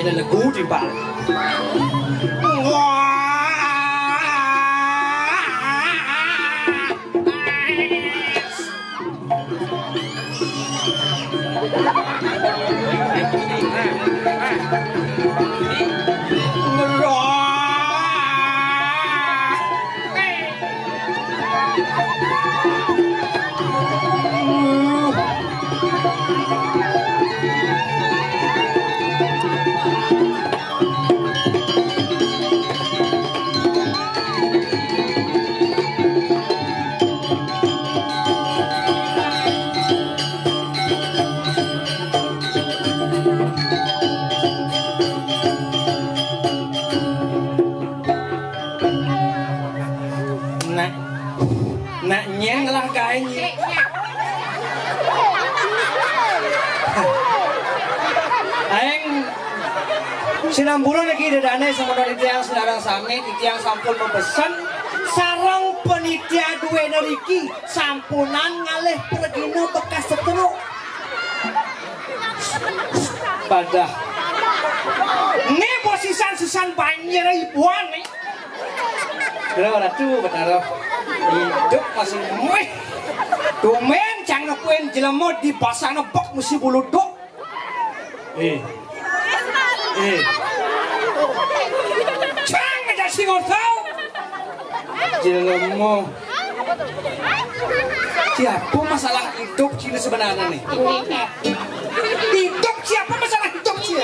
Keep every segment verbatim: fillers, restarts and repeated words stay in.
Legu timpal. Nak, nak nyeng lah kae nyeng. Aeng sinampura niki dedane semeton titiang sinareng sami, titiang sampun mabesen sareng panitia duene riki sampunang ngalih pragina bekas setruk. Padah. Nih, bos sisan-sisan banjir ibuan nih. Kira Ratu Betara. Hidup masih meh. Tumben cang nepuin jelema di basang nebek mesti buluduk. Eh. Eh. Cang aja sing ngono. Jelema. Siapa masalah hidup sini sebenarnya nih? Hidup siapa masalah hidup sih?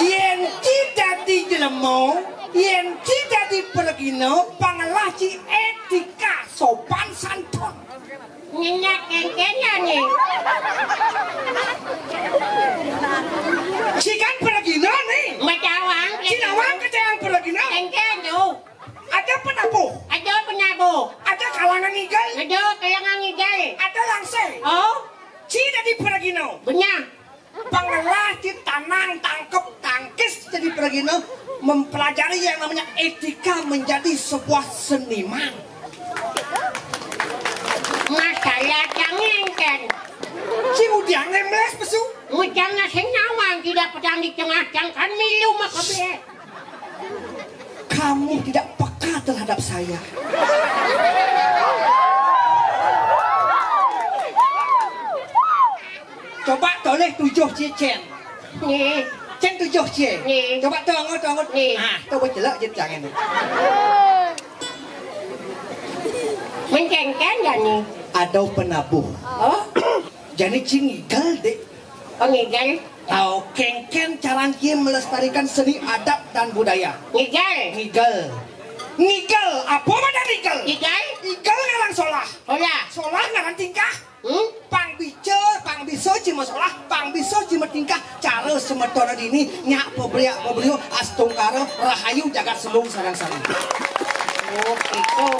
Yen ci dadi jelema, yen ci dadi pragina, pangelah ci etika sopan santun. Nyenyak kengkenya nih. Ci kan pragina nih. Macawang. Ci nawang kecayang pragina. Kengken tuh. Ada penabuh. Ada penabuh. Ada kalangan ngigel. Ada kalangan ngigel. Ada langsir. Oh. Ci dadi pragina. Benar. Pangelah ci tanang tangkep tangkis dadi pragina mempelajari yang namanya etika menjadi sebuah seniman. Masalah jangan kan. Ci udiang ngemles pesu. Ngujang nasi nawang tidak pedang di tengah jangkan milu mah kabeh. Kamu tidak peka terhadap saya. Coba toleh tujuh cicen. Nih. Cen tujuh cie. Nih. Coba tongo tongo. Nih. Ah, coba jelek je tangan. Mencengken ya nih. Ada penabuh. Oh. Jadi cing ngigel dek. Oh, ngigel. Tahu kengken caran kie melestarikan seni adat dan budaya. Ngigel. Ngigel. Ngigel. Apa mana ngigel? Ngigel. Ngigel ngaran solah. Solah. Solah ngaran tingkah. Hmm? Pang bica, pang bisa cima solah, pang bisa cima tingkah. Cara semeton dini nyak pebriak pebriuk astungkara rahayu jagat selung sarang sari. Oh, itu.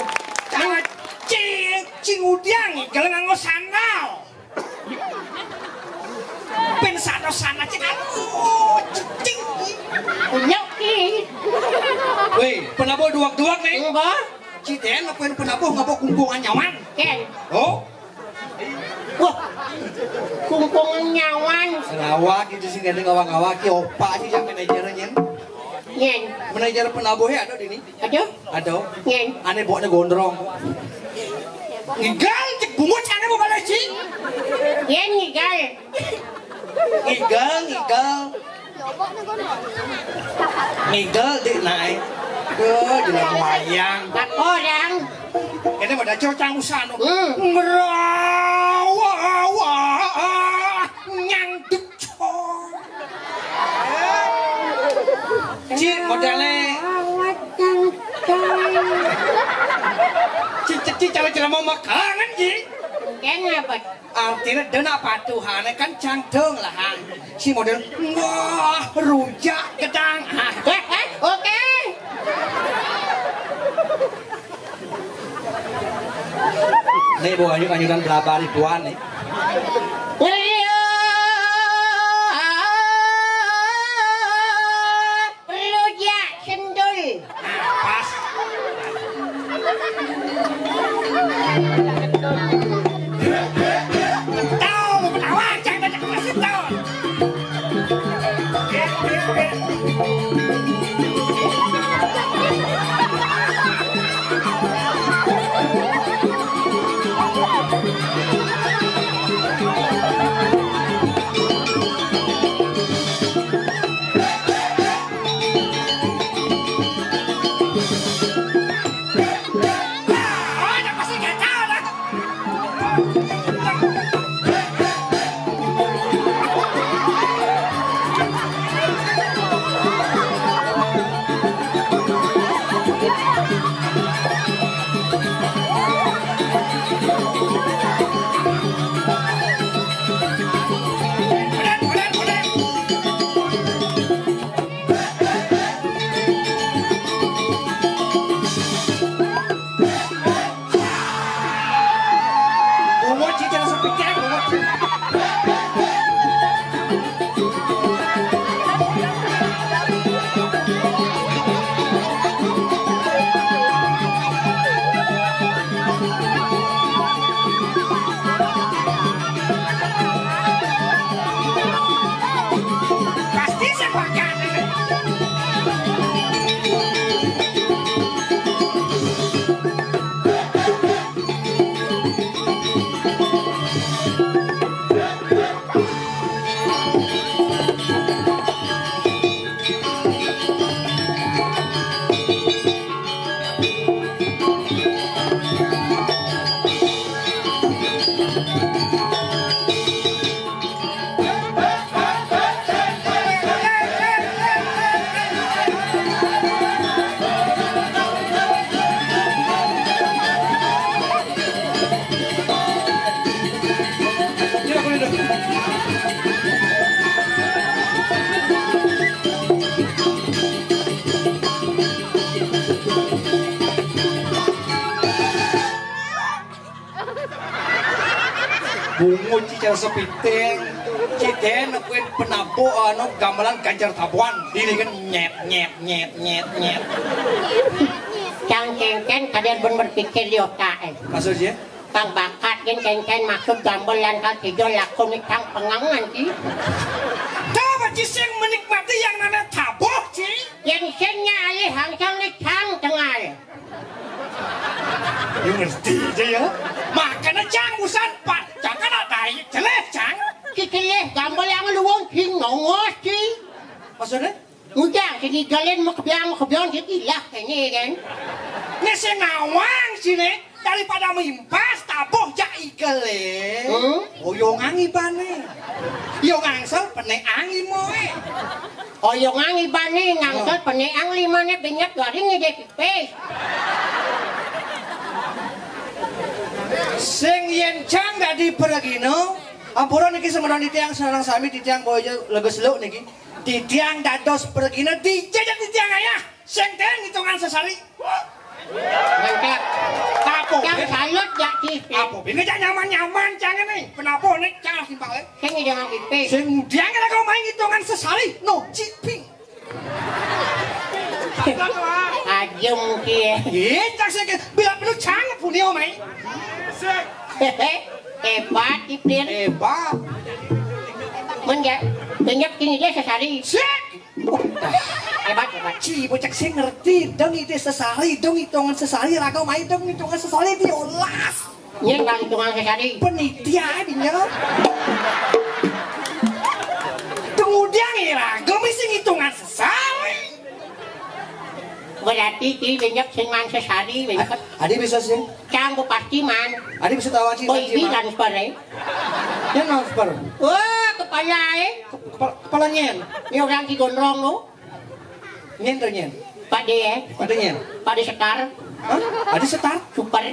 Cara cing, cing udiang ngigel nganggo sandal. Pin sado sana cek aduh cicing. Punya ki. Weh, penabuh duak-duak nih. Enggak. Ciden apa yang penabuh ngapa kungkungan nyawan? Ken. Oh? Wah. Kungkungan nyawan. Ngawak itu sih gandeng ngawak-ngawak ki opak sih yang manajernya. Yen. Manajer penabuh ya ada di ini. Aduh. Aduh. Yen. Ane bokne gondrong. Ngigal cek bungut ane mau balik sih. Yen ngigal. Ngigal, ngigal. Ngigal dik naik. Duh, jelas wayang. Bak orang. Ini pada cocang usano. Hmm. Ngerawa nyangdut. Cik modele. Cik cik cik cara jelema makangan cik. Kenapa? Artinya dena patuhane kan cangtung lahan. Si model wah rujak gedang. Ah. Eh, eh, oke. Nih bu anyut anyutan berapa ribuan nih. Rujak sendul. Nah, pas. Tahu mau ketawa, jangan banyak kasih tahu. Bungut sih, jangan sepikir, bungut. Pasti sepakat ini. Bungut ci cara sepiting. Ci den kuwi penabuh anu gamelan ganjar tabuhan. Diri kan nyet, nyet, nyet, nyet, nyet. Cang cengken kadén ben berpikir di otak, eh. Maksudnya? Kang bakat gén cengken maksud gambel lan kang tidur lakon ni cang pengangan, ki. Coba ci sing menikmati yang namanya tabuh, ci. Yén sing nyalih hangsang ni cang tengal. Yo ngerti aja ya. Makanya cang usan pat, cang kan ada jeleh, cang. Ki jeleh gambel yang luwung sing nongos, ki. Maksudnya? Udah, sing igelin mekebyang, mekebyang, sing ilah kene kan. Nek sing ngawang sini, daripada mimpas, tabuh jak igelin. Hmm? Oyongan ibane. Yo ngangsel peneang imoe. Oyongan ibane, ngangsel Oh. peneang limane, benyek garing ngide pipis. Sing yen cang dadi pragina, ampura niki semeton titiang sareng sami titiang boyo leges luk niki. Titiang dados pragina dijajah titiang ayah. Sing ten ngitungan sesari. Mantap. Apa? Yang salut jak ci. Apa? Ini jak nyaman-nyaman cang ini. Kenapa nih cang lagi balik? Sing ngitungan pipis. Sing mudian kira kau main ngitungan sesari. No, ciping. Ajem ki. Iya, cang sing ke. Bila perlu cang punya omai. Hebat, Ipin. Hebat. Menjak, menjak kini dia sesari. Sik. Hebat, hebat. Ci, bocah sing ngerti dong ide sesari, dong hitungan sesari, raga main dong hitungan sesari diolas. Nyén kang hitungan sesari. Penitia ae dinyo. Kemudian ya raga mesti hitungan sesari. Berarti ki benyek sing man sesari, benyek. Adi bisa sing? Cang ku pasti man. Adi bisa tahu sih. Oh, ini transfer, eh. Nyén transfer. Wah, kepala, eh. Kepala, kepala nyén. Ini orang di gondrong lo. Nyén to nyén? Pak De, eh. Pak De nyén? Pak De Sekar. Hah? Adi Setar? Super.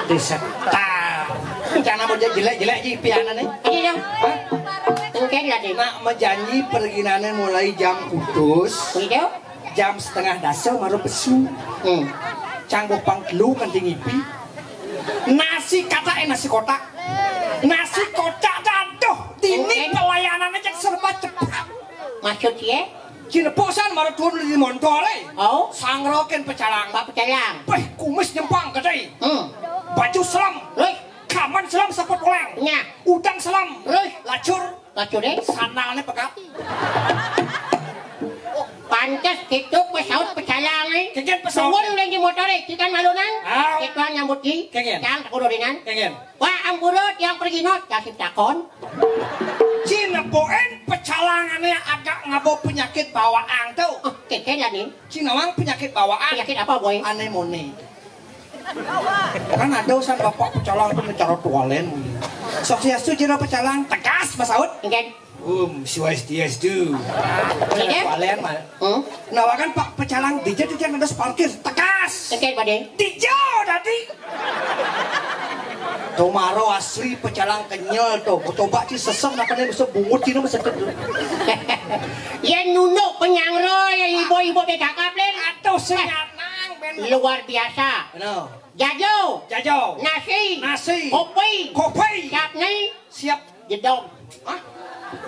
Di Setar. Rencana mau jelek-jelek ji pianane. Ini dong. Hah? Engken lah, Dik. Nak mejanji perginane mulai jam kudus. Gitu? Jam setengah dasa maru pesu. Hmm. Cang bopang telu kanthi ngipi. Nasi katak, eh, nasi kotak. Nasi kotak, aduh, dini pelayanannya cek serba cepat. Maksud ye? Cinepuk san maru tuun di montore. Oh. Sangrokin pecalang. Pak pecalang. Peh, kumis nyempang gede. Hmm. Baju selem. Wih. Kaman Selem saput pulang. Nya. Udang selem. Terus? Lacur. Lacur, eh? Sandalnya pegat. Pantes gitu pesaut pecalang, eh. Kengken pesaut. Tunggu udah di motor, eh. Cikan malunan. Ah. Itu nyambut di. Kengken. Yang tak udah ringan. Kengken. Wah, ampura tiang pergi no, kasih takon. Cina poen pecalangannya agak ngabo penyakit bawaan tuh. Oh, kengken lah nih. Cina mang penyakit bawaan. Penyakit apa, boy? Anemone. Kan ada usan bapak pecalang tuh mencara tualen. Swastiastu, Jero pecalang, tegas Mas Aud. Enggak. Um, swastiastu. Iya. Tualen mah. Hmm? Nawakan Pak pecalang, dija tuh jangan ada parkir, tegas. Enggak, Pak De. Dija tadi. Tomaro asli pecalang kenyal tuh. Coba sih sesem, apa nih bisa bungut sih, bisa tuh. Ya nunduk penyangro ya ibu-ibu B K K, Plin. Aduh, sing nang, ben. Luar biasa. Benar. Jajo. Jajo. Nasi. Nasi. Kopi. Kopi. Siap nih. Siap. Jedog. Hah?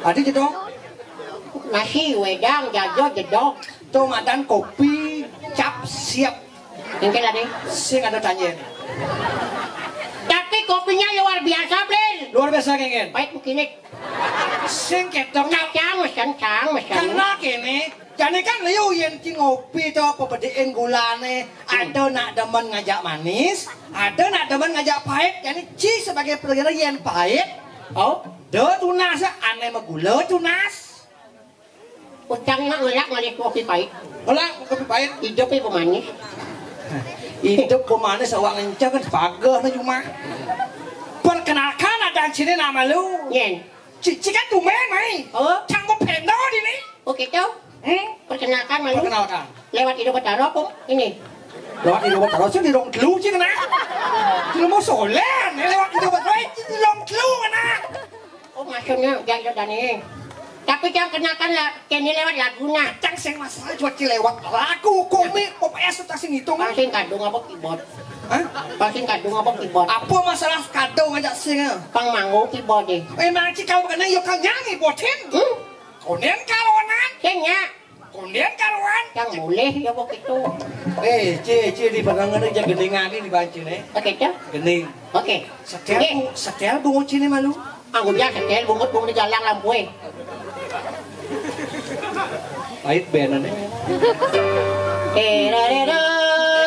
Tadi jedog. Nasi, wedang, jajo, jedog. Tuh madan kopi, cap, siap. Engke lah nih. Sing ada tanya. Tapi kopinya luar biasa, Blin. Luar biasa, Kengin. Pahit bukinik. Sing ketong. Kacang mesen, cang mesen. Karena kene, jani kan liu yen ci ngopi to, pepediin gulane, ada nak demen ngajak manis, ada nak demen ngajak pahit. Jani ci sebagai pendengar yen pahit, oh, do tunas, ane megula tunas. Utang nak ngelak ngalih kopi pahit. Ngelak kopi pahit. Hidup ibu manis. Hidup pemanis awak ngencang kan pagah na cuma. Perkenalkan, ada sini nama lu. Yen. Cici kan tumben mai. Oh. Canggup pendo di ni. Oh gitu. Hmm? Perkenalkan malu. Perkenalkan. Lewat Indo Betara kok ini. Lewat Indo Betara sih di rong telu sih kena. Telu mau solen, ya, lewat Indo Betara di rong telu kena. Oh, maksudnya dia itu Dani. Tapi jangan kenakan lah, kini lewat lagu nah. Cang sing masalah juga ci lewat lagu, komik, pop es, tak sing hitung. Pang sing kadung apa keyboard? Hah? Pang sing kadung apa keyboard? Apa masalah kadung aja sing? Pang manggung keyboard deh. Emang ci kalau kena yo kang nyanyi botin. Hmm? Konden karonan. Sing ya. Konden karonan. Yang boleh ya kok itu. Eh, ci, ci di bagangan aja gending agi di banci ne. Oke, Cang. Gending. Oke. Setel Oke. bu-, setel bungut sini malu. Aku dia setel bungut bungut di jalan lampu eh. Pahit benan eh. Tererere.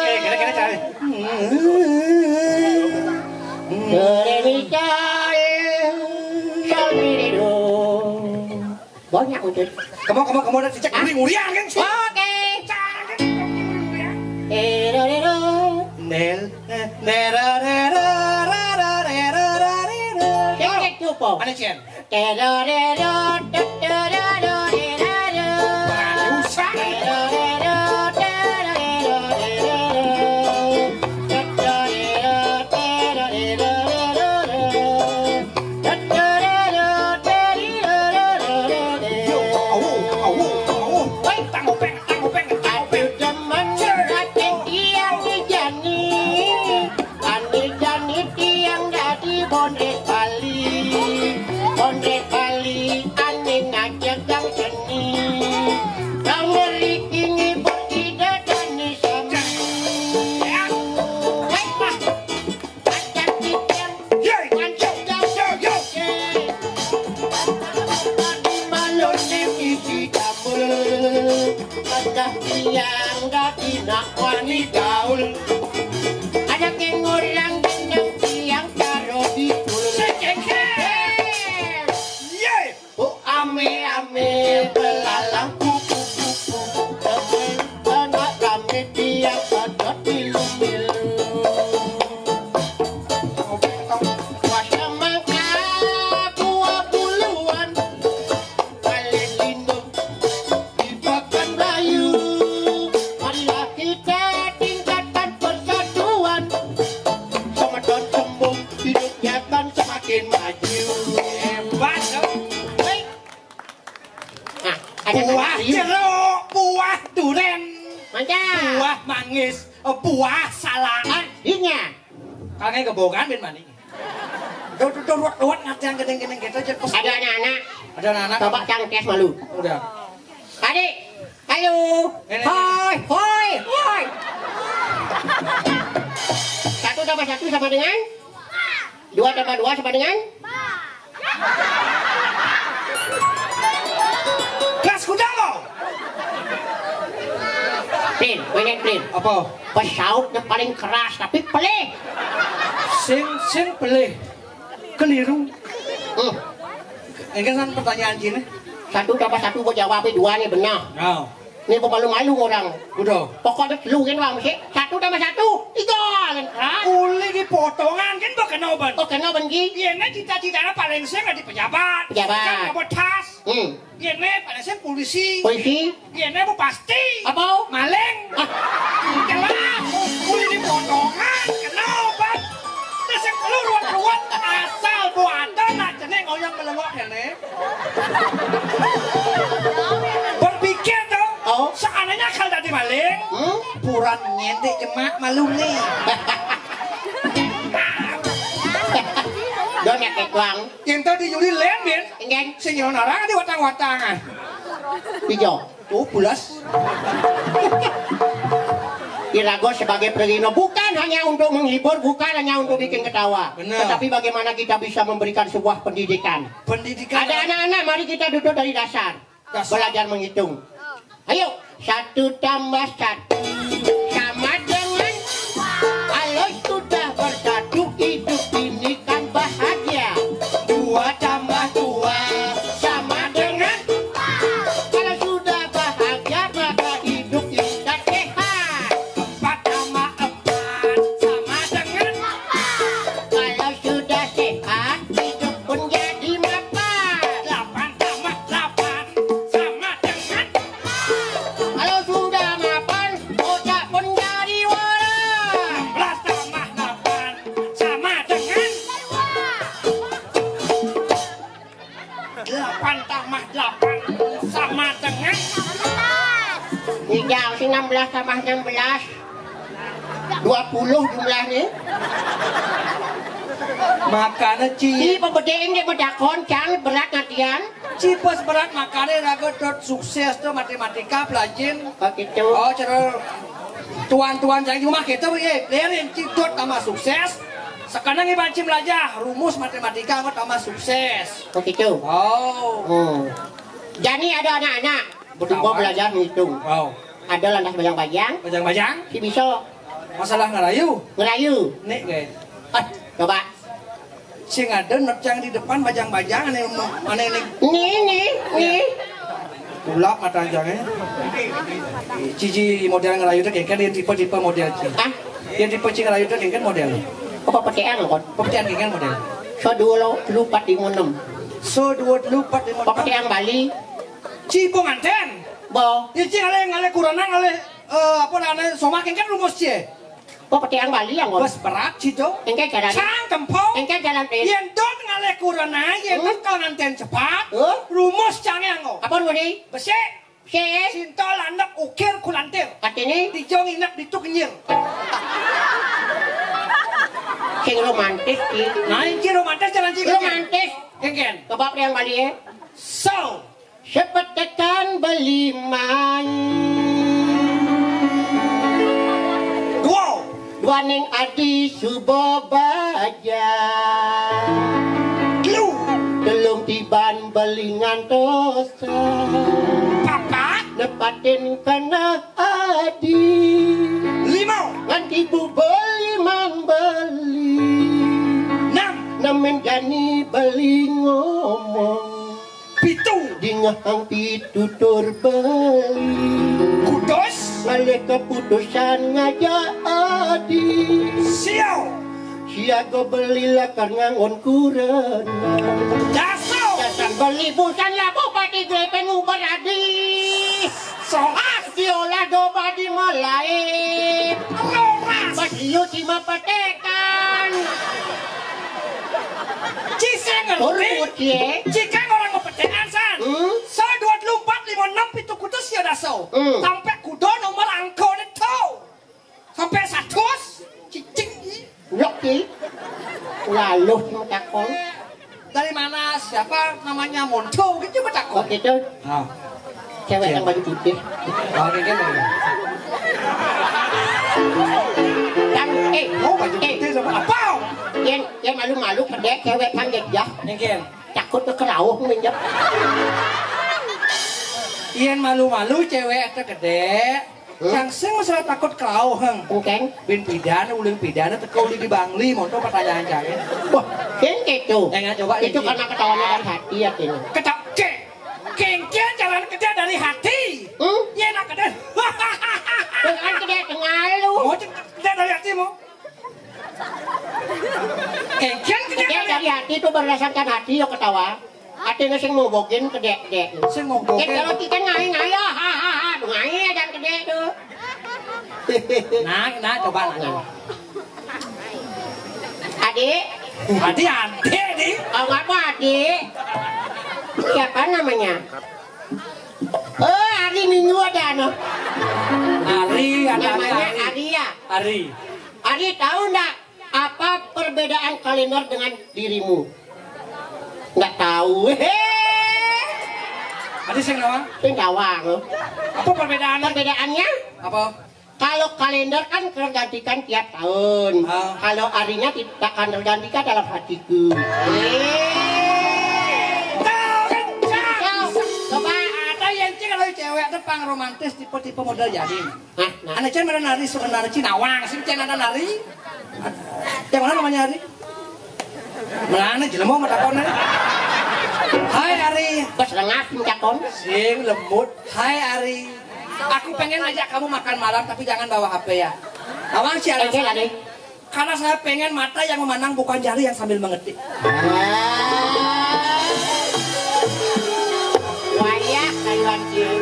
Eh, kira-kira cari. Do, re, mi, sol. Sol, mi, re, do. Banyak udah. Kamu, kamu, kamu udah cicak Hah? Nguri-ngurian kan sih? Oke. Cari, nguri-ngurian. Tererere. Nel, eh, nererere, rererere. Cek, cek, cukup. Mana, Cien? Tererere, tererere, tererere. Mana, usah. Tererere, tererere, tererere. Tererere, tererere, tererere. Yo, awo, awo, awo. Woi, tangopeng, tangopeng, tangopeng. Aduh, demen ngaten tiang ni jani. Ane jani tiang dadi bondrek Bali. Bondrek Bali, ane ngajak dang seni. Kang mriki ngibur ida dani sami. Woi, Pak. Ada yang orang jeneng tiang karo didul. Sekengkeng. Ye. Oh, ame-ame belalang kupu-kupu. Temen anak kami tiang pedot milu-milu. Wah, semangka buah buluan. Malih lindung di Pekan Melayu. Marilah kita tingkatkan persatuan. Semeton sembung, hidupnya kan semakin maju. Hebat, loh. Baik. Nah, ada buah jeruk, buah duren, mantap. Buah manggis, buah salak. Artinya? Kalau nggak kebogan, bin mani. Tuh, tuh, tuh, ruwet, ruwet, ngerti yang gedeng-gedeng gitu aja. Ada anak-anak. Ada anak-anak. Coba cang tes malu. Udah. Adik, halo. Ini, ini. Hoi, hoi, hoi. Satu tambah satu sama dengan? Dua tambah dua sama dengan? Kelas kuda lo. Plin, pengen plin. Apa? Pesaut yang paling keras tapi pelih. Sing sing pelih. Keliru. Hmm. Ini kan pertanyaan gini. Satu tambah satu gue jawab dua nih benar. Nah. Ini gue malu-malu orang. Udah. Pokoknya lu kan bang sih. Satu tambah satu tiga kan. Uli di potongan kan bakal noban. Oh kena benci. Iya, ini cita-citanya paling sih nggak di pejabat. Pejabat. Kan nggak botas. Hmm. Yéné paling sing polisi. Polisi. Yéné bupati. Apa? Maling. Ah. Jelas. Kuwi ini potongan. Kenapa? Terus yang keluar ruwet-ruwet asal buatan aja nih ngoyong melengok ini. Berpikir tuh, oh, seandainya kalau tadi maling, hmm? Puran nyentik jemak malu nih. Don ya kekuang. Yang tadi Yuli lén, Bin. Enggak. Sing nyolong orang di watang-watangan. Ijo. Oh, pulas. Irago sebagai perino bukan hanya untuk menghibur, bukan hanya untuk bikin ketawa, benar, tetapi bagaimana kita bisa memberikan sebuah pendidikan. Pendidikan. Ada anak-anak, mari kita duduk dari dasar. Dasar. Belajar menghitung. Ayo, satu tambah satu sama dengan, kalau sudah bersatu hidup ini kan bahagia. Dua tambah dua sama dengan, kalau sudah bahagia maka hidup kita sehat. Empat tambah empat sama dengan, kalau sudah sehat hidup pun jadi mapan. Delapan tambah delapan sama dengan, kalau sudah mapan otak pun jadi waras. Enam belas tambah delapan sama dengan, delapan tambah delapan sama dengan, tidak sih, enam belas tambah enam belas. Dua puluh jumlahnya. Makanya ci. Ci pembedaan dia bedakon, cang berat ngatian. Ci pas berat makanya raga dot sukses tuh matematika pelajin. Oh gitu. Oh, cara tuan-tuan saya cuma gitu ya, biarin ci dot tambah sukses. Sekarang iban ci belajar rumus matematika mau tambah sukses. Oh gitu. Oh. Hmm. Jadi ada anak-anak berdua belajar ngitung. Wow. Ada lantas bajang-bajang. Bajang-bajang? Si bisa. Masalah ngerayu. Ngerayu. Nih, guys. Ah, coba. Sing ada necang di depan bajang-bajang aneh aneh nih. Nih, nih, nih. Tulak mata anjangnya. Cici model ngerayu tuh kayak kan dia tipe-tipe model ci. Ah, dia tipe ci ngerayu tuh kayak kan model. Apa petean lo kon? Petean kayak kan model. So dua lo lupa di enam. So dua lupa di enam. Apa petean Bali? Ci penganten. Bo. Ici ngale ngale kurana ngale eh, apa namanya somak kan rumus cie. Apa petean Bali yang ngomong? Bes berat ci do. Engke jalan. Cang kempong. Engke jalan pin. Yen dot ngale kurana yen hmm? Kal nganten cepat. Huh? Rumus cang yang ngomong. Apa rumus ni? Besik. Sik. Cinta landep ukir kulantir. Artinya? Dijong inek dituk nyir. Sing romantis ki. Nah, iki romantis jalan sing romantis. Engken. Coba yang Bali ya. So. Sepetekan beli main. Dua. Dua ning adi suba baja. Telu. Telung tiban beli ngantosa. Papat. Nepatin kena adi. Lima. Nganti bu beli mang beli. Enam. Nemen jani beli ngomong. Pitu. Dingahang pitutur beli. Kutus. Ngalih keputusan ngajak adi. Siau. Siaga beli lakar ngangon kurena. Daso. Datang beli busan labuh pati grepen nguber adi. Solas. Diolah doba di malaib. Rolas. Bas iyo cima petekan. Ciseng ngerti. Urut ye. Jika orang mau petekan san. Hmm? So dua puluh empat lima enam pitu kutus ya daso. Hmm. Sampai kudo nomor angko neto. Sampai satus. Cicing. Blok ki. Laluh mau takon. Dari mana siapa namanya Monto gitu mau takon. Oh gitu. Ah. Cewek yang baju putih. Oh, ini kan. Yang eh, oh baju eh. Putih sama apa? Yén, yén malu-malu kedék céwék kan jejak. Engkén. Takut ké kerauh minjep. Yén malu-malu céwék téh kedék. Hmm? Cang sing masalah takut kerauh, Heng. Engkén. Bin pidan, uling pidan, teka uli di Bangli, monto pertanyaan cangé. Wah, yén gitu. Engkén, coba itu ini. Karena ketawanya dari hati ya, Kin. Keta-, ké-, kéngkén jalan kedék dari hati. Hmm? Yén nak kedék. Bukan kedék ngalu. Mau kedék dari hati mau. Kéngkén kedék dari hati itu berdasarkan hati ya ketawa. Hati sing mogogin kedék-kedék. Sing mogogin. Kalau kita ngai-ngai ya, ha ha ha, ngai ya dan kedék tuh. Nah, nah, coba nah. Adik. Adik, adik, di. Oh, apa adik? Siapa namanya? Oh, hari Minggu ada anu. Hari, ada namanya hari. Ari ya? Ari. Ari tahu ndak apa perbedaan kalender dengan dirimu? Nggak tahu. Hehe. Ari sing nawang? Sing nawang. Apa perbedaannya? Perbedaannya? Apa? Kalau kalender kan tergantikan tiap tahun. Ah. Kalau arinya tidak akan tergantikan dalam hatiku. Yeay. Tahu kencang. Tahu. Coba. Ada yang cik kalau cewek tuh pang romantis tipe-tipe model jadi. Hah? Nah. Anak cewek mana nari sebenarnya Cinawang sih cewek ada nari. Yang mana namanya Ari? Mana jelema mah takonnya? Hai Ari. Pas lengah sing takon. Sing lembut. Hai Ari. Aku pengen ajak kamu makan malam tapi jangan bawa H P ya. Awang si Engkén, alasan. Ari. Karena saya pengen mata yang memandang bukan jari yang sambil mengetik. Ah. Wayah kayuan kieu.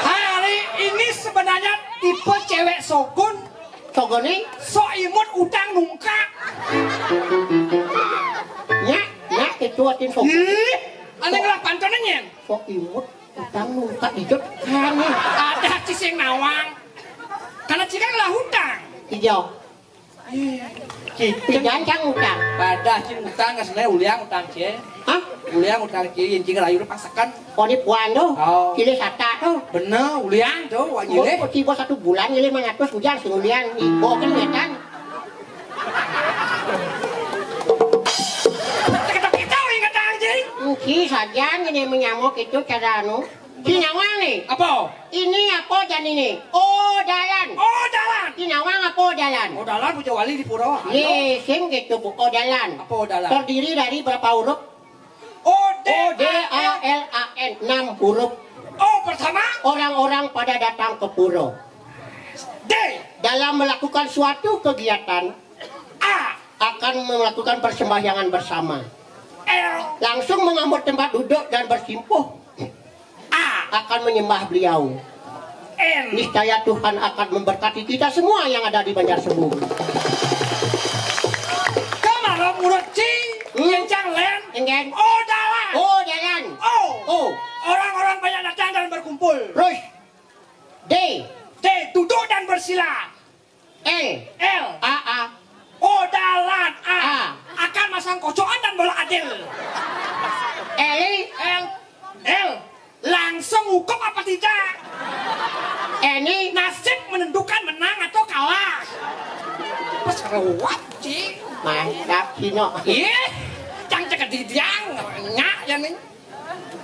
Hai Ari, ini sebenarnya tipe cewek sogun. Sogun nih? Sok imut utang nungka. Nya, nya itu atin sogun. Ih, aneh ngelah pantonan nyen. Sok imut. Utang nungka dijot kan. Ada cicing nawang. Karena cicing lah utang. Ijo. Cicing. Jangan utang. Padah cing utang geus mah uliang utang cing. Hah? Uliang utang cing, cing rayu dipaksakan. Oh, ini puan tuh. Oh. Cilih sata tuh. Bener, uliang tuh, wajib. Oh, tiba satu bulan, cilih lima ratus hujan sing uliang. Ibu kan ngetan. Kita inget anjing. Engki saja ini menyamuk itu cara anu. Cinawang nih. Apa? Ini apa dan ini? Odalan. Odalan. Cinawang apa odalan? Odalan puja wali di pura. Ye, sing gitu, Bu. Odalan. Apa odalan? Terdiri dari berapa huruf? O D A L A N. Enam huruf. O pertama. Orang-orang pada datang ke pura. D. Dalam melakukan suatu kegiatan, A. Akan melakukan persembahyangan bersama. L. Langsung mengambil tempat duduk dan bersimpuh. A. Akan menyembah beliau. N. Niscaya Tuhan akan memberkati kita semua yang ada di Banjar Sembung. Kamaro urut cing, hmm. Kencang len. Engkén. Odalan. Odalan. O. O. Orang-orang banyak datang dan berkumpul. Terus. D. D. Duduk dan bersila. L. L. A, A. Odalan A. A. Akan masang kocokan dan bola adil. L. L. L. Langsung hukum apa tidak? Ini. Nasib menentukan menang atau kalah. Pas ruwet, cing. Mantap, Cino. Ih, cang cek didiang, nyak ya nih.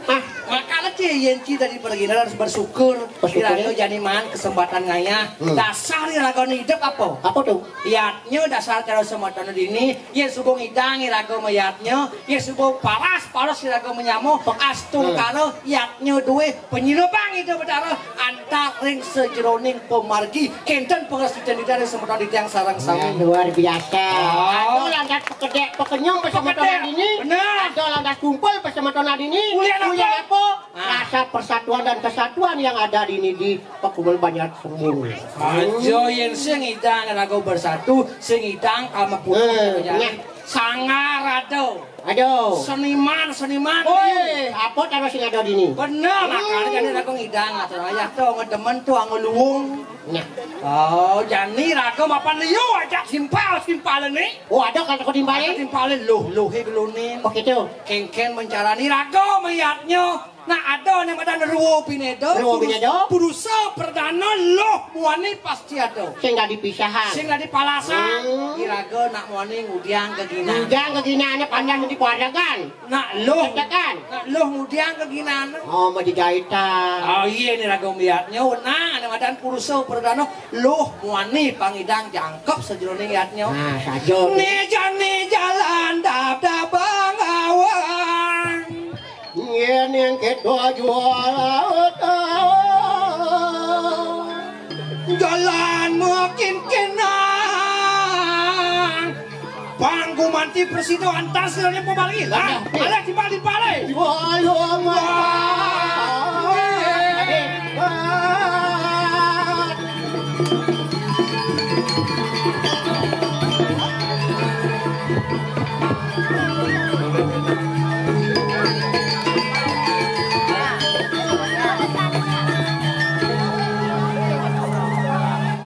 Ah, makanya cing, yén cing dari pergi harus bersyukur. Bersyukur, ya? Iraga jani maan kesempatan ngayah. Hmm. Dasar iraga hidup apa? Apa tuh? Yatnya dasar cara sematana dini, yén suba ngidang iraga mayatnya, yén suba paras, paras iraga menyama, astungkara, hmm, yatnya duwe, penyilebang itu betara, antar ring sejeroning pemargi, kénten pangrestitén Ida ring semeton titiang sareng sami. Nah, luar biasa. Oh. Ada lantas pekedék, pekenyung pas semeton dini. Bener. Ada lantas kumpul pas semeton dini. Ulian apa? Ulian apa? Ah. Rasa persatuan dan kesatuan yang ada dini di Pakumul Banjar Sembung. Aja yén sing ngidang raga bersatu, sing ngidang kameputan. Eh, jadi, nah. Sangar ada. Aduh. Seniman, seniman. Woi, apa taruh sing ada dini? Bener, hmm, makanya jadi raga ngidang atur ayah tuh, ngedemen tuh, ngeluung. Nah. Oh, jani raga mapan liu aja simpal, simpal ini. Oh, ada kan aku timpalin? Timpalin, luh, luhe gelunin. Oh, gitu. Kéngkén mencarani raga mayatnya. Nah, ada anu madan Rwa Bineda. Rwa Bineda. Purusa perdana Luh Muani pasti ada. Sing dadi pisahan. Sing dadi palasan. Hmm. Iraga nak muani ngudiang geginané. Ngudiang geginané pandan di paregan. Nak Luh. Tekan. Nak Luh ngudiang geginané. Oh, mau dijaitan. Oh iya, né raga miatnya. Nah, anu madan purusa perdana Luh Muani pangidang jangkep sajeroning yadnya. Nah, saja. Né jani jalan dab-dab bangawang. Yén yang kita jual. Jalan makin kenang. Panggumanti prasida antar sedaya pemanggilan. Alé timbal-timbal. Jual.